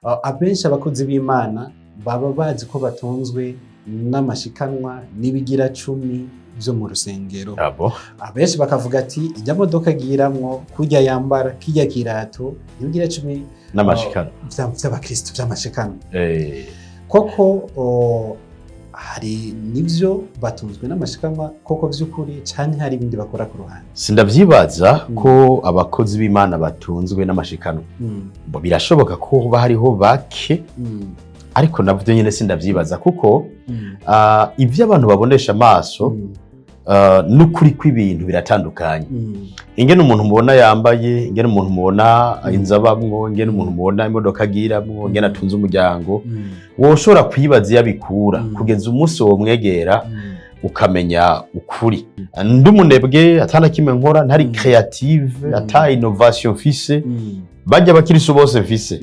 Abenshi abakozi b'Imana baba bazi ko batunzwe n'amashikanwa n'ibigira cumi vyo mu rusengero. Abo. Abenshi bakavuga ati ijya modoka agiramwo, kurya yambara, kirya kirato, ibigira cumi n'amashikanwa vy'abakristo vy'amashikanwa. Koko hari nivyo batunzwe n'amashikanwa koko vy'ukuri, canke hari ibindi bakora ku ruhande? Sindavyibaza ko abakozi b'Imana batunzwe n'amashikanwa. Bo birashoboka ko hoba hariho bake, ariko navyo nyene sindavyibaza kuko ivyo abantu babonesha amaso n'ukuri kw'ibintu biratandukanye. Ingene umuntu mubona yambaye, ingene umuntu mubona inzu abamwo, ingene umuntu mubona imodoka agiramwo, ingene atunze umuryango, woshobora kwibaza iyo abikura kugeza umunsi womwegera ukamenya ukuri. Ndi umunebwe, ata kimwe nkora, ntari creative, ata innovation mfise, barya abakirisu bose mfise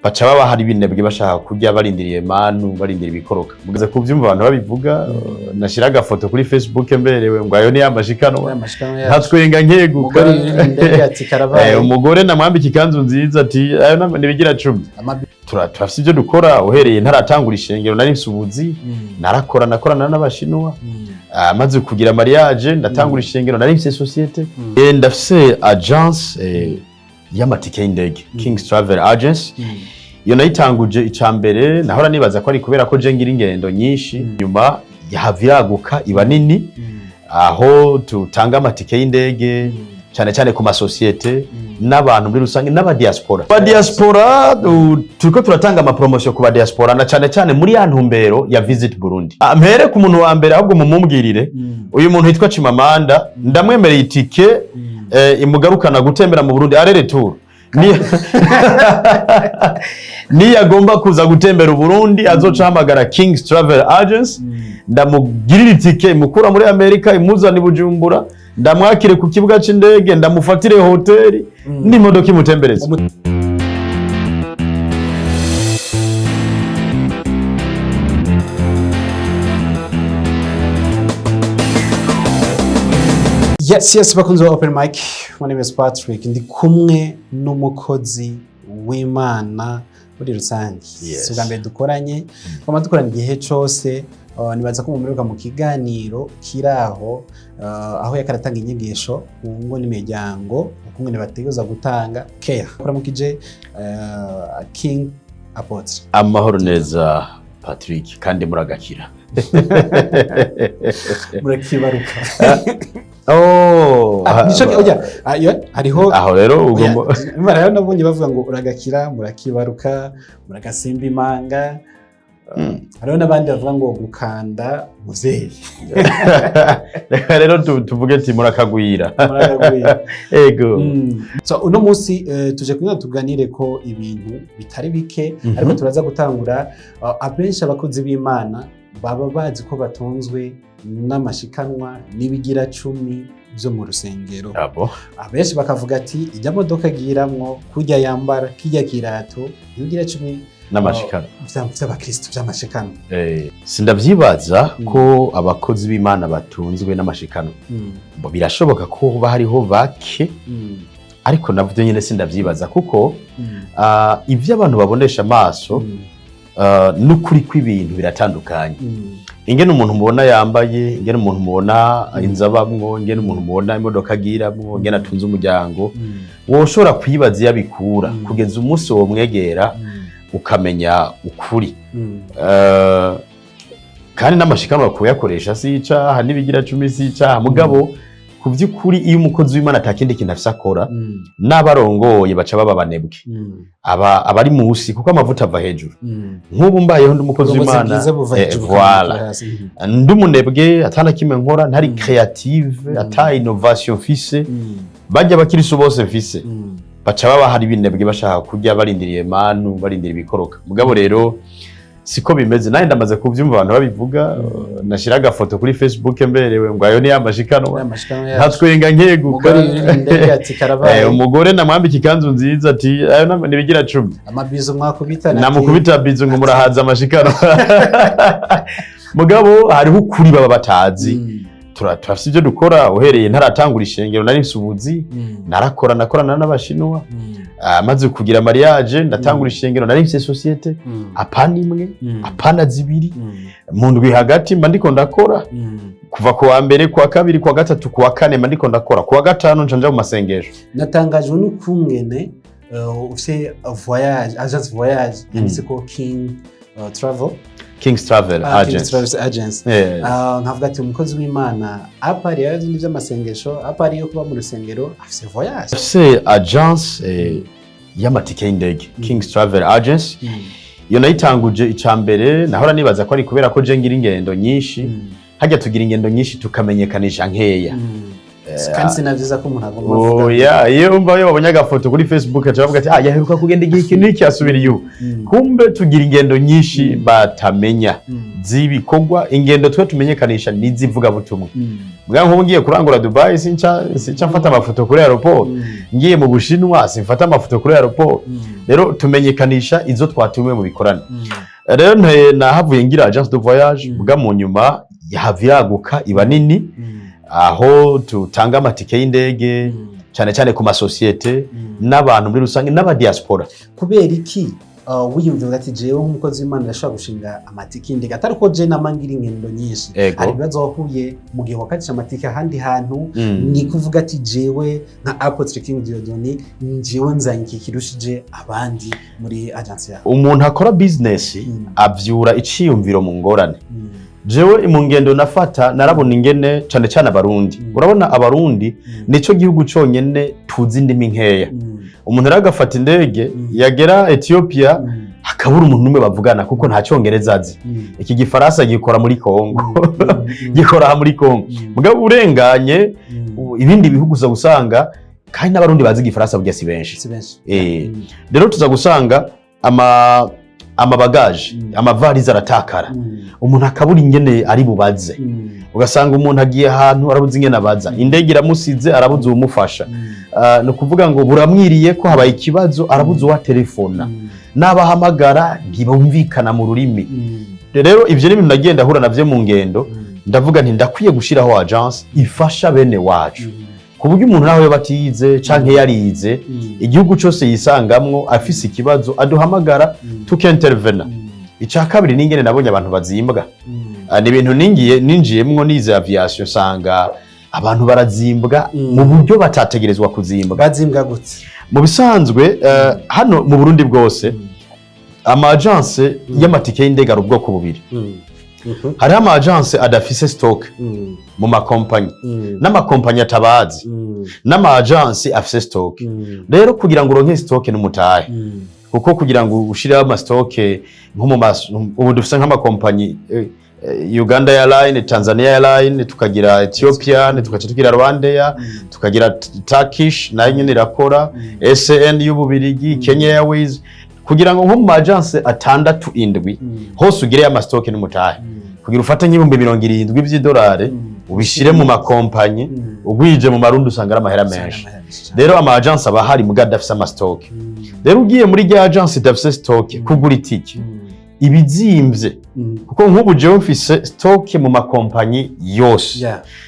baca baba hari ibinebwe, bashaka kurya, barindiriye manu, barindiriye ibikoroka. Mugeze kuvyumva abantu babivuga, nashira agafoto kuri Facebook mberewe ngo ayo ni amashikanwa, amashikanwa yacu. Nkatwenga nkeguka. Umugore indege ati karabaye. Umugore namwambika ikanzu nziza ati ayo nibigira cumi. Turafise ivyo dukora. Uhereye ntaratangura ishengero nari mfise ubuzi, narakora, nakorana n'Abashinwa. Maze kugira mariage ndatangura ishengero, nari mfise société. Ndafise agence y'amatike y'indege, Kings Travel Agency. Iyo nayitanguje ica mbere nahora nibaza ko ari kubera ko je ngira ingendo nyinshi. Nyuma yahava iraguka iba nini, aho tutanga amatike y'indege cyane cyane ku masosiyete n'abantu muri rusange n'abadiaspora. Abadiaspora turiko turatanga amapromotion ku badiaspora, na cyane cyane muri ya ntumbero ya Visit Burundi. Mpere ku muntu wa mbere, ahubwo mumumbwirire uyu muntu yitwa Chimamanda, ndamwemereye itike imugarukana gutembera mu Burundi aller retour. Niyo agomba kuza gutembera Uburundi azoca ahamagara Kings Travel Agency, ndamugirira itike imukura muri Amerika imuzana i Bujumbura, ndamwakire ku kibuga c'indege, ndamufatire hoteli n'imodoka imutembereza. Yes, bakunzi ba Open Mic. My name is Patrick. Ndi kumwe n'umukozi w'Imana muri rusange. Si ubwa mbere dukoranye, twama dukorana igihe cose. Nibaza ko mumuheruka mu kiganiro kiraho, aho yariko aratanga inyigisho ku ngo n'imiryango, ukungene bategerezwa gutanga care. Kuramukije, King Apotre. Amahoro neza Patrick, kandi muragakira. Murakibaruka. Oh, Ah, nico oya, yo, hariho aho rero ugomba Oya, rero nabonye bavuga ngo uragakira, murakibaruka, muragasimba imanga. Hariho n'abandi bavuga ngo gukanda muvyeyi. Reka rero tuvuge ati murakagwira. Muragagwira. Ego. So uno munsi tuje kugira tuganire ko ibintu bitari bike, ariko turaza gutangura, abenshi abakozi b'Imana baba bazi ko batunzwe n'amashikanwa n'ibigira cumi vyo mu rusengero. Abo. Abenshi bakavuga ati ijya modoka agiramwo, kurya yambara, kirya kirato, ibigira cumi n'amashikanwa vy'abakristo vy'amashikanwa. Sindavyibaza ko abakozi b'Imana batunzwe n'amashikanwa. Bo birashoboka ko hoba hariho bake, ariko navyo nyene sindavyibaza kuko ivyo abantu babonesha amaso n'ukuri kw'ibintu biratandukanye. Ingene umuntu mubona yambaye, ingene umuntu mubona inzu abamwo, ingene umuntu mubona imodoka agiramwo, ingene atunze umuryango, woshobora kwibaza iyo abikura kugeza umunsi womwegera ukamenya ukuri. Kandi n'amashikanwa kuyakoresha si icaha, n'ibigira cumi si icaha, mugabo ku vy'ukuri iyo umukozi w'Imana ata kindi kintu afise akora, n'abarongoye baca baba banebwe, aba abari musi, kuko amavuta ava hejuru. Nk'ubu mbayeho ndi umukozi Ubuyobozi w'Imana, bwiza buva hejuru voilà. bukamanukira hasi. Ndi umunebwe, ata na kimwe nkora, ntari creative, ata innovation mfise, barya abakirisu bose mfise baca baba hari ibinebwe, bashaka kurya, barindiriye manu, barindiriye ibikoroka. Mugabo rero siko bimeze. Nanjye ndamaze kuvyumva abantu babivuga, nashira agafoto kuri Facebook mberewe ngo ayo ni amashikanwa, amashikanwa yacu. nkatwenga nkeguka. Umugore indege ati karabaye. Umugore namwambika ikanzu nziza ati ayo nibigira cumi. Amabizo mwakubita. Namukubita bizo ngo murahaza amashikanwa. Mugabo hariho ukuri baba batazi. Turafise ivyo dukora. Uhereye ntaratangura ishengero nari mfise ubuzi, narakora, nakorana n'Abashinwa. Maze kugira mariage, ndatangura ishengero, nari mfise société, apana imwe, apana zibiri. Mu ndwi hagati mba ndiko ndakora, kuva ku wa mbere, ku wa kabiri, ku wa gatatu, ku wa kane mba ndiko ndakora, ku wa gatanu nca nja mu masengesho. Natangajwe n'ukungene ufise voyage, agence voyage yanditse ko King Travel. Kings Travel Ah, King Agency. Travel Agency. Yes. Ah, nkavuga ati umukozi w'Imana, à part ya bindi by'amasengesho, à part yo kuba mu rusengero, afise voyage. Afise agence y'amatike y'indege, Kings Travel Agency. Iyo nayitanguje, ica mbere nahora nibaza ko ari kubera ko je ngira ingendo nyinshi. Hajya tugira ingendo nyinshi, tukamenyekanisha nkeya. Kandi si na byiza ko umuntu agomba avuga. Oya, iyo umva, iyo babonye agafoto kuri Facebook, aca bavuga ati: "Ah, yaheruka kugenda igihe iki n'iki, asubira ubu." Kumbe tugira ingendo nyinshi batamenya z'ibikorwa. Ingendo twe tumenyekanisha n'izivugabutumwa. Bwa nk'ubu ngiye kurangura Dubai, sinca mfata amafoto kuri aéroport. Ngiye mu Bushinwa, simfata amafoto kuri aéroport. Rero tumenyekanisha izo twatumiwe mu bikorane. Rero nahavuye ngira agence de voyage, bwa mu nyuma yahava iraguka, iba nini, aho tutanga amatike y'indege, cyane cyane ku masosiyete n'abantu muri rusange n'abadiaspora. Kubera iki wiyumvira ati jewe nk'umukozi w'Imana ndashobora gushinga amatike y'indege, atari ko je nama ngira ingendo nyinshi? Hari ibibazo wahuye mu gihe wakatisha amatike ahandi hantu? Ni kuvuga ati jewe nka Apotre King Dieudonné, jewe nzanye iki kirushije abandi muri agence yawe? Umuntu akora business avyura iciyumviro mu ngorane. Jewe mu ngendo nafata, narabona ingene cane cane Abarundi, urabona Abarundi nico gihugu conyene tuzi indimi nkeya. Umuntu rero agafata indege, yagera Ethiopia, hakabura umuntu n'umwe bavugana kuko nta cyongereza azi. Iki gifaransa gikora muri Kongo, gikora aha muri Kongo. Mugabo urenganye ibindi bihugu, uza gusanga kandi n'Abarundi bazi igifaransa burya si benshi. Si benshi. Rero tuza gusanga amabagaje, amavarize aratakara, umuntu akabura ingene ari bubaze. Ugasanga umuntu agiye ahantu, arabuze ingene abaza, indege iramusize, arabuze uwumufasha. Ah, ni ukuvuga ngo buramwiriye ko habaye ikibazo, arabuze uwa telefona, n'abahamagara ntibumvikana mu rurimi. Rero ivyo ni ibintu nagenda ahura navyo mu ngendo. Ndavuga nti ndakwiye gushiraho agence ifasha bene wacu, ku buryo umuntu nawe yoba atize canke yarize, igihugu cose yisangamwo, afise ikibazo aduhamagara, tukintervena. Ica kabiri ni ingene nabonye abantu bazimbwa. Ah, ni ibintu ningiye ninjiyemwo nize aviation, nsanga abantu barazimbwa mu buryo batategerezwa kuzimbwa. Bazimbwa gute? Mu bisanzwe, hano mu Burundi bwose, ama agence y'amatike y'indege ari ubwoko bubiri. Hariho ama agence adafise stock mu makompanyi, n'amakompanyi atabazi, n'ama agence afise stock. Rero kugira ngo uronke stock n'umutahe, kuko kugira ngo ushireho ama stock nko mu ubu dufise nk'amakompanyi Uganda Airline, Tanzania Airline, tukagira Ethiopian, tukaca tugira Rwandair, tukagira Turkish nayo nyene irakora, SN y'Ububirigi, Kenya Airways. Kugira ngo nko mu agence atandatu, indwi hose ugireyo ama stock n'umutahe, kugira ufate nk'70,000 vy'idolari ubishire mu makompanyi, ugwije mu marundi usanga ari amahera menshi. Rero ama agence aba ahari muga adafise ama stock. Rero ugiye muri rya agence idafise stock kugura itike, ibizimvye, kuko nk'ubu jewe mfise stock mu makompanyi yose.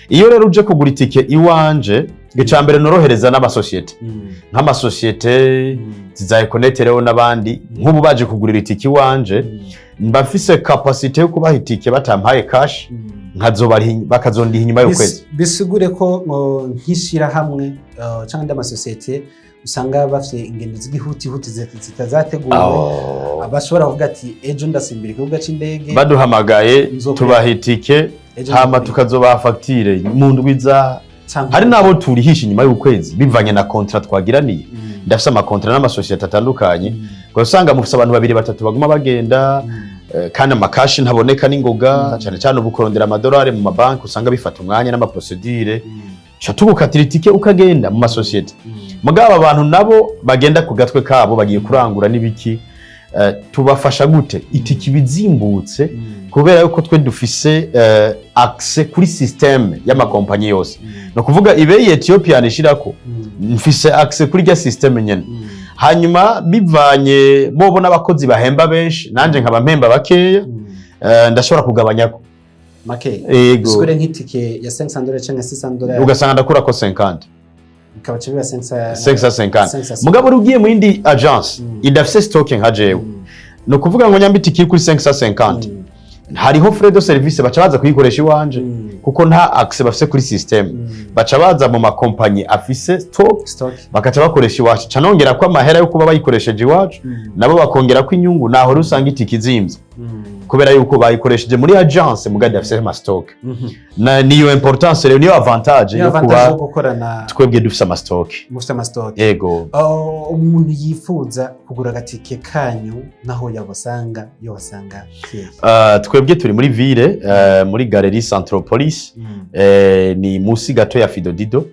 Iyo rero uje kugura itike iwanje, ica mbere norohereza n'amasosiyete, nk'amasosiyete za Econet rero n'abandi. Nk'ubu baje kugurira itike iwanje, mba mfise capacité yo kubaha itike batampaye cash, bakazondiha inyuma y'ukwezi. Bisigure ko ngo nk'ishirahamwe cyangwa andi amasosiyete usanga bafite ingendo z'igihutihuti zitazateguwe, bashobora kuvuga ati ejo ndasimbira ikibuga c'indege, Baduhamagaye, tubaha itike, ejo hama tukazobaha fagitire mu ndwi za hari n'abo turihisha inyuma y'ukwezi bivanye na contrat twagiraniye. Ndafise amakontra n'amasosiyete atandukanye. Ugasanga mufise abantu babiri, batatu baguma bagenda, kandi ama cash ntaboneka n'ingoga. Cyane cyane ubu kurondera amadolari mu mabanki usanga bifata umwanya n'ama procédure. Ca tugukatira itike ukagenda mu masosiyete. Mugabo abantu nabo bagenda ku gatwe kabo bagiye kurangura n'ibiki, tubafasha gute? Itike ibizimbutse, kubera yuko twe dufise accès kuri système y'amakompanyi yose. Ni ukuvuga ibeyi Ethiopian ishirako, mfise accès kuri rya système nyene. Hanyuma bivanye bobo n'abakozi bahemba benshi, nanje nkaba mpemba bakeya, ndashobora kugabanyako. Make. Ego. Bisigure nk'itike ya $500 cyangwa $600, Ugasanga ndakurako 50. Bikaba biba 500. 550. 550. Mugabo uri ugiye mu yindi agence idafise stock nka jewe, ni ukuvuga ngo nyamba itike iri kuri 550, hariho frais de service, baca baza kuyikoresha iwanje, kuko nta accès bafise kuri system. Baca baza mu makompanyi afise stock, Stock. bakaca bakoresha iwacu, ca nongera ko amahera yo kuba bayikoresheje iwacu, nabo bakongera ko inyungu. Naho rero usanga itike izimvye kubera yuko bayikoresheje muri agence mugadi afise ama stock. Na niyo importance rero, niyo avantage Niyo yo avantage yo kuba gukorana twebwe dufise ama stock. Mufite ama stock. Yego. Oh, umuntu yifuza kugura agatike kanyu, naho yabasanga, yobasanga hehe? Twebwe turi muri ville, muri Galerie Centropolis, ni musi gato ya Fidodido.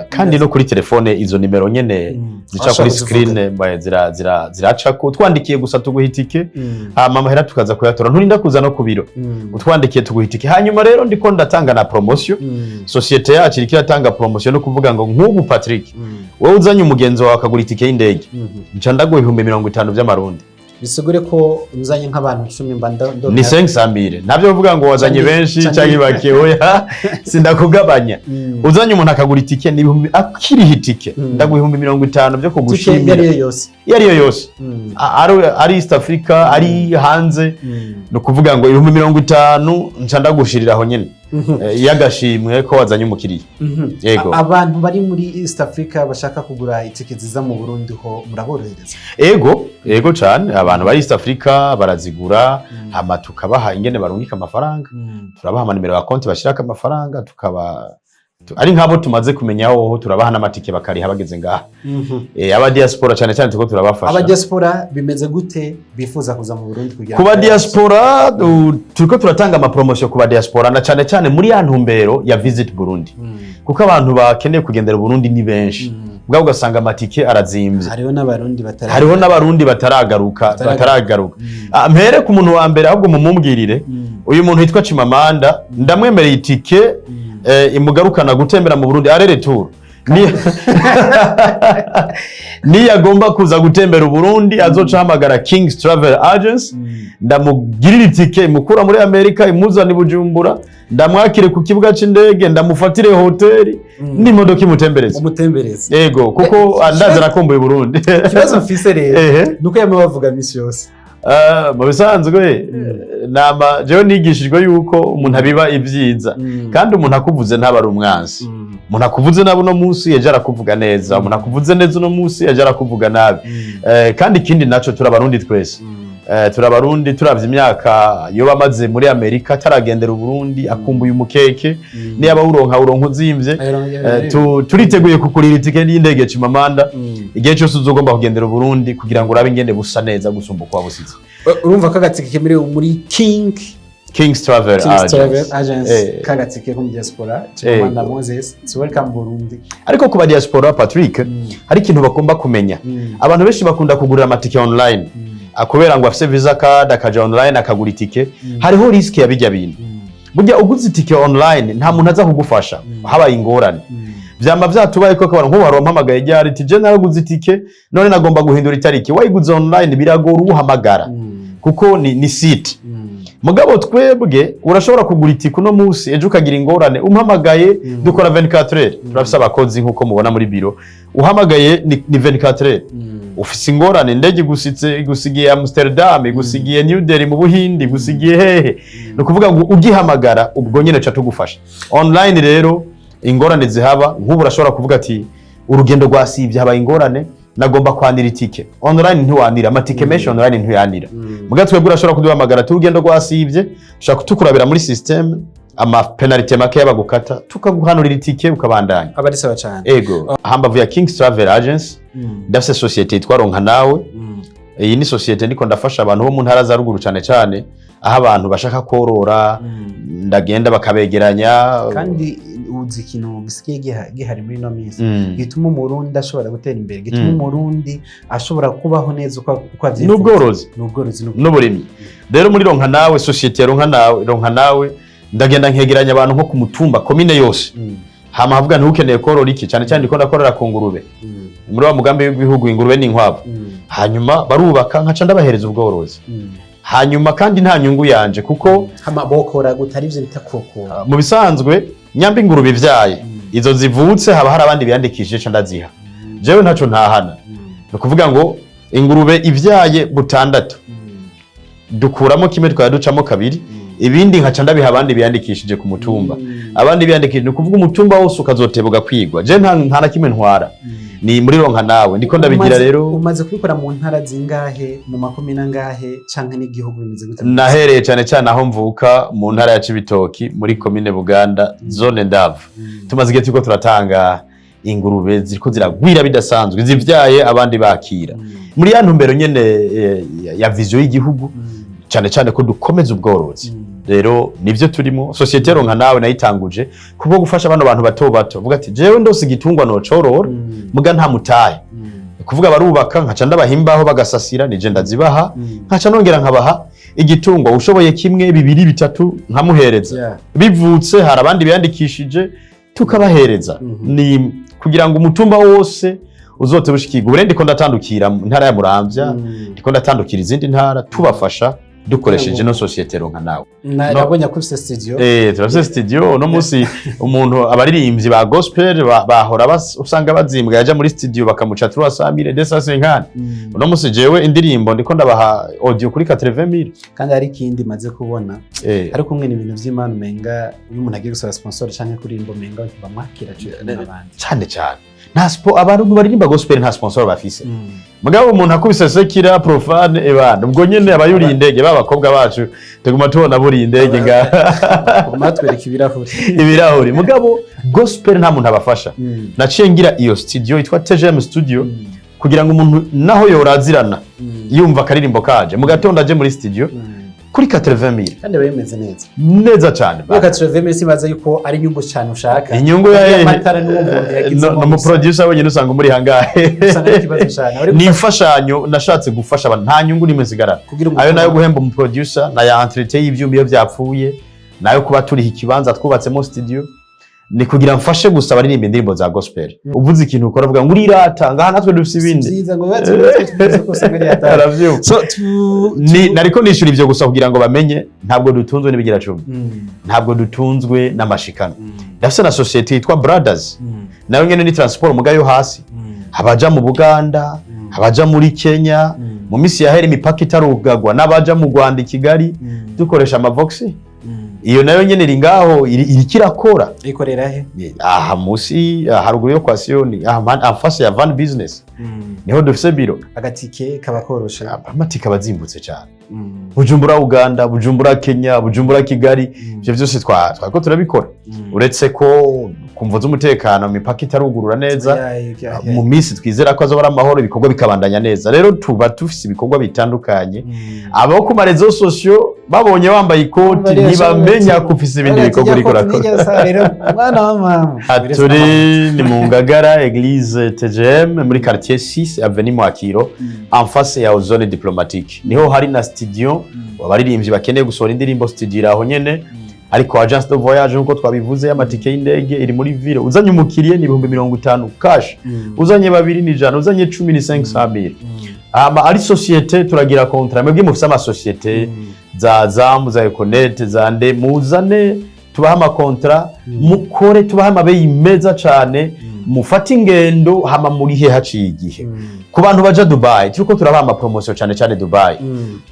Kandi no kuri telefone izo nimero nyene zica Ashaka kuri kuzivuga. screen, ziracako. Utwandikiye gusa tuguha itike, hama amahera tukaza kuyatora. Nturinda kuza no ku biro. Utwandikiye tuguha itike. Hanyuma rero ndiko ndatanga na promotion. Société yacu iriko iratanga promotion, no kuvuga ngo nk'ubu Patrick, wowe uzanye umugenzi wawe akagura itike y'indege, nca ndaguha 50,000 vy'amarundi. Bisigure ko nzanye nk'abantu 10 mba Ni 500,000. Ntabyo kuvuga ngo wazanye benshi canke bake, oya, sindakugabanya. Uzanye umuntu akagura itike, ni ibihumbi, akiriha itike, ndaguha 50,000 byo Itike iyo kugushimira. ariyo yose. Iyo ariyo yose. Ari East Africa, ari hanze. Ni ukuvuga ngo 50,000 nca ndagushirira aho nyene, y'agashimwe ko wazanye umukiriya. Yego. Abantu bari muri East Africa bashaka kugura itike ziza mu Burundi ho muraborohereza? Ego cane. Abantu bari East Africa barazigura, hama tukabaha ingene barungika amafaranga. Turabaha amanimero ya konti bashirako amafaranga, tukaba ari nk'abo tumaze kumenya hoho turabaha n'amatike bakariha bageze ngaha. Aba diaspora cyane cyane turiko turabafasha. Aba diaspora bimeze gute, bifuza kuza mu Burundi kugira Ku ba diaspora, turiko turatanga ama promotion ku ba diaspora, na cyane cyane muri ya ntumbero ya Visit Burundi, kuko abantu bakeneye kugendera Burundi ni benshi, bwa ugasanga amatike arazimvye. Hariho n'abarundi batara Hariho n'abarundi bataragaruka. Bataragaruka. Bataragaruka. Mpere ku muntu wa mbere, ahubwo mumumbwirire. Uyu muntu yitwa Chimamanda, ndamwemereye itike imugarukana gutembera mu Burundi aller retour. Niyo agomba kuza gutembera Uburundi, azoca ahamagara Kings Travel Agency, ndamugirira itike imukura muri Amerika imuzana i Bujumbura, ndamwakire ku kibuga c'indege, ndamufatire hoteli n'imodoka imutembereza. Umutembereza. Yego, kuko ndazi arakumbuye Burundi. Ikibazo mfise rero nuko yama bavuga misi yose. Mu bisanzwe nama jewe nigishijwe yuko umuntu abiba ibyiza, kandi umuntu akuvuze ntaba ari umwansi. Umuntu akuvuze nabi uno munsi, ejo arakuvuga neza. Umuntu akuvuze neza uno munsi, ejo arakuvuga nabi. Kandi ikindi naco, turi abarundi twese. Turi abarundi. Turavye imyaka yoba amaze muri Amerika ataragendera Uburundi, akumbuye umukeke. Niba uronka, uronka uzimvye. Turiteguye kukurira itike y'indege, Chimamanda, igihe cyose uzogomba kugendera Uburundi kugira ngo urabe ingene busa neza gusumba uko wabusize. Urumva ko agatike kemerewe muri King Kings Travel Kings Agency. Travel Agency. Kagatike ko mu diaspora, Chimamanda Moses, it's welcome Burundi. Ariko ku ba diaspora, Patrick, hari ikintu bagomba kumenya. Abantu benshi bakunda kugurira amatike online, kubera ngo afise visa card akaja online akagura itike. Hariho risque ya bijya bintu. Burya uguze itike online, nta muntu aza kugufasha habaye ingorane. Vyama vyatubaye ko abantu nk'ubu wampamagaye ryari ati: "Je naraguze itike, none nagomba guhindura itariki." Wayiguze online biragora uhamagara, kuko ni site. Mugabo twebwe urashobora kugura itike uno munsi, ejo ukagira ingorane, umpamagaye dukora 24 heures. Turafise abakozi nk'uko mubona muri biro. Uhamagaye ni 24 heures. Ufise ingorane, indege igusitse, igusigiye Amsterdam, igusigiye New Delhi mu Buhindi, igusigiye hehe, ni ukuvuga ngo ugihamagara ubwo nyene ca tugufasha. Online rero ingorane zihaba, nk'ubu urashobora kuvuga ati: "Urugendo rwasivye, habaye ingorane, nagomba kwanira itike." Online ntiwanira amatike menshi, online ntiyanira. Muga twebwe urashobora kuduhamagara ati: "Urugendo rwasivye," dushobora kutukurabira muri system ama pénalité make y'abagukata, tukaguhanurira itike ukabandanya. Aba ari sawa cyane. Ego. Hambavu ya Kings Travel Agency, ndafise société yitwa Ronka Nawe. Iyi ni société ndiko ndafasha abantu bo mu ntara za ruguru, cyane cyane aho abantu bashaka korora. Ndagenda bakabegeranya. Kandi uzi ikintu gisigaye gihari muri ino minsi gituma umurundi ashobora gutera imbere, gituma umurundi ashobora kubaho neza uko avyifuza? N'ubworozi. N'ubworozi. N'uburimyi. Rero muri Ronka Nawe, société ya Ronka Nawe, Ronka Nawe, ndagenda nkegeranya abantu nko ku mutumba, komine yose, hama havuga ntukeneye korora iki. Cyane cyane ndiko ndakorera ku ngurube, muri wa mugambi w'igihugu ingurube n'inkwavu. Hanyuma barubaka, nkaca ndabahereza ubworozi. Hanyuma kandi nta nyungu yanje kuko Hama bokora gute, ari ivyo bita kokora? Mu bisanzwe nyamba ingurube ivyaye Izo zivutse haba hari abandi biyandikishije, ca ndaziha. Jewe ntaco ntahana. Ni ukuvuga ngo ingurube ivyaye butandatu, dukuramo kimwe, tukaba ducamo kabiri, ibindi nkaca ndabiha abandi biyandikishije ku mutumba. Abandi biyandikishije, ni ukuvuga umutumba wose ukazoteba ugakwigwa. Je nta na kimwe ntwara. Ni muri Ronka Nawe ndiko ndabigira. Rero Umaze kubikora mu ntara zingahe, mu makomine angahe, canke n'igihugu bimeze gute? Nahereye cyane cyane aho mvuka, mu ntara ya Cibitoki, muri komine Buganda, zone Ndava. Tumaze igihe turiko turatanga ingurube, ziriko ziragwira bidasanzwe, zivyaye abandi bakira, muri ya ntumbero nyene ya vision y'igihugu, cyane cyane ko dukomeza ubworozi. Rero nivyo turimo. Société Ronka Nawe nayitanguje kubwo gufasha bano bantu bato bato, vuga ati jewe ndose igitungwa nocorora, muga nta mutahe. Ni kuvuga barubaka, nkaca ndabaha imbaho bagasasira, nije ndazibaha, nkaca nongera nkabaha igitungwa, ushoboye kimwe, bibiri, bitatu, nkamuhereza. Bivutse hari abandi biyandikishije, tukabahereza. Ni kugira ngo umutumba wose uzote ushikirwa. Ubu rero ndiko ndatandukira mu ntara ya Muramvya, ndiko ndatandukira izindi ntara, tubafasha dukoresheje no société Ronka Nawe. Nabonye ko ufise studio. Turafise studio. Uno munsi umuntu, abaririmbyi ba gospel bahora usanga bazimbwa, yaja muri studio bakamuca 300 000, 250. Uno munsi jewe indirimbo ndiko ndabaha audio kuri 80 000. Kandi hari ikindi maze kubona. Ariko umwe ni ibintu vy'Imana, umenga iyo umuntu agiye gusaba sponsor canke kuririmba, umenga ntibamwakira co kimwe n'abandi. Cyane cyane nta abantu baririmba gospel nta sponsor bafise. Mugabo umuntu akubise secular, profane, ebana ubwo nyene aba yuriye indege. Ba bakobwa bacu tuguma tubona buriye indege nga. Baguma batwereka ibirahuri. Ibirahuri. Mugabo gospel nta muntu abafasha. Naciye ngira iyo studio yitwa TGM Studio kugira ngo umuntu naho yorazirana, yumva akaririmbo kaje mu gatondo, aje muri studio kuri 80 000. Kandi biba bimeze neza. Neza cyane. Muri 80 000 sibaza yuko ari inyungu cyane ushaka. Inyungu ya Ariya matara n'uwo muntu yagizemo no mu gusa. producer wenyine usanga umuri hangahe? Usanga ari ikibazo cyane. Uri Ni imfashanyo, nashatse gufasha abantu, nta nyungu nimwe nsigarana. Kugira Ayo nayo guhemba umu producer, na ya entretien y'ivyuma iyo byapfuye, nayo kuba turiha ikibanza twubatsemo studio. Ni kugira mfashe gusa abaririmba indirimbo za gospel. Uvuze ikintu ukora, avuga ngo urirata, ngaha natwe dufise ibindi. Vyiza ngo bibatse ko usanga ari hatari. Aravyumva. So tu Ni nariko nishura ivyo gusa kugira ngo bamenye ntabwo dutunzwe n'ibigira cumi, ntabwo dutunzwe n'amashikano. Ndafise na société yitwa Brothers, nayo nyene ni transport muga yo hasi, abaja mu Buganda, abaja muri Kenya, mu misi yahera imipaka itarugagwa, n'abaja mu Rwanda i Kigali, dukoresha amavoxi. Iyo nayo nyene iri ngaho, iriko irakora. Ikorera he? Aha musi, aha haruguru yo kwa Siyoni, aha en face ya Van Business, niho dufise biro. Agatike kaba koroshe? Amatike aba azimbutse cyane. Bujumbura Uganda, Bujumbura Kenya, Bujumbura Kigali, ivyo vyose twariko turabikora, uretse ko ku mvo z'umutekano imipaka itarugurura neza. Mu minsi twizera ko azoba ari amahoro, ibikorwa bikabandanya neza. Rero tuba dufise ibikorwa bitandukanye. Abo ku ma réseaux sociaux babonye wambaye ikoti, ntibamenya ko ufise ibindi bikorwa uriko urakora. Mwana wa mama. Turi ni mu Ngagara, église TGM, muri quartier 6, avenue Mwakiro, en face ya zone diplomatique, niho hari na studio. Abaririmbyi bakeneye gusohora indirimbo, studio iri aho nyene. Ariko agence de voyage, nkuko twabivuze, y'amatike y'indege iri muri ville. Uzanye umukiriye ni 50,000 cash, uzanye babiri ni 100, uzanye 10 ni 500 000. Hama ari société, turagira contrat. Mwebwe mufise amasociété za Zamu, za Econet, za nde, muzane tubahe amakontra, mukore, tubahe amabeyi meza cane, mufate ingendo, hama murihe haciye igihe. Ku bantu baja Dubai, turiko turabaha ama promotion, cane cane Dubai.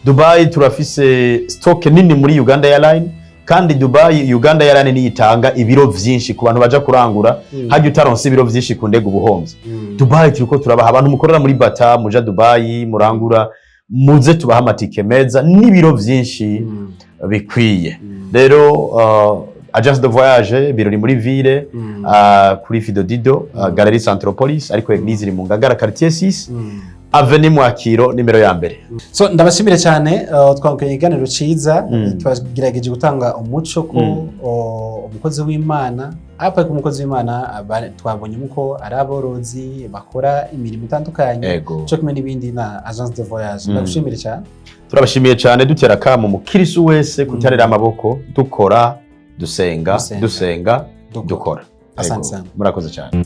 Dubai turafise stock nini muri Uganda Airline, kandi Dubai Uganda Airline niyo itanga ibiro vyinshi ku bantu baja kurangura. Hajya utaronse ibiro vyinshi ku ndege, ubuhomvye. Dubai turiko turabaha, abantu mukorera muri Bata, muja Dubai murangura, muze tubaha amatike meza n'ibiro vyinshi bikwiye. Rero agence de voyage, birori muri ville, kuri Fido Dido, Galerie Centropolis, ariko église iri mu Ngagara, quartier 6, avenue Mwakiro, nimero ya mbere. So ndabashimire cyane, twakoranye ikiganiro ciza. Twagerageje gutanga umuco ko umukozi w'Imana apa, ko umukozi w'Imana twabonye ko ari aborozi bakora imirimo itandukanye, cyo kimwe n'ibindi na agence de voyage. Ndagushimire cyane. Turabashimiye cyane. Dutera kamo umukirisu wese kutarera amaboko, dukora, dusenga. Dusenga. Dusenga, Dukora. dukora. Asante Ego. sana. Murakoze cyane.